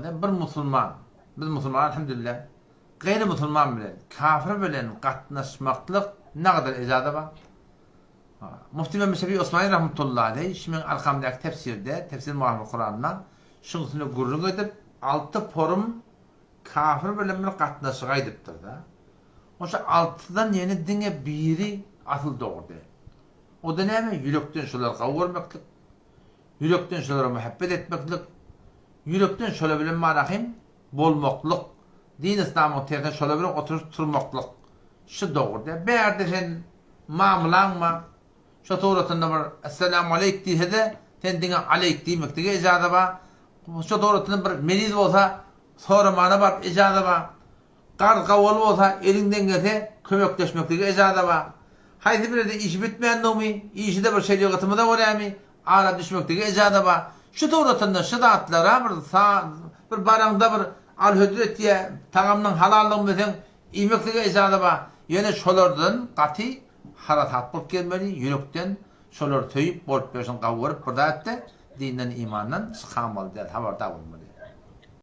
bolmaly. Bir musulman, biz musulman elhamdülillah, gaýry musulman bilen, kafir bilen gatnaşmaklyk nägadar ejaza bar? Mufti Mehmet Şefi Osmani rahmetullahi aleý şu meň arkamdaky tefsirde, Tefsir Muhafir Kuranda şuň üstünde gürrüň edip, alty porum kafir bilen bir gatnaşygy aýdypdyr-da. Oşa altydan ýene diňe biri asyl dogry däl. O-da näme? Ýürekden şolary gowy görmeklik, ýürekden şolara muhabbet etmeklik, ýürekden şolar bilen marahym bolmaklyk, din-yslamyň tersine şolar bilen oturyşyp turmaklyk. Şu dogry däl. Bärde sen mamlaň bar. Şo suratynda bir Esselamu aleýk diýse-de, sen diňe aleýk diýmeklige ejaza bar. Şo suratynda bir meriz bolsa, soramana baryp ejaza bar. Garz gawaly bolsa, eliňden gelse, kömekleşmeklige ejaza bar. Haýsy birede işi bitmändigimi, işi-de bir şerigatymyza görämi, ara düşmeklige ejaza bar. Şu suratynda şu zatlara bir bir baraňda bir al-hödür etýä, tagamynyň halallygyny bilseň, iýmeklige ejaza bar. Ýöne şolardan gaty harasat bolup gelmeli, ýürekden şolary söýüp, bolup berşini gawy görüp bir zat-da, dinden, imandan çykamaly däl, habardar bolmaly.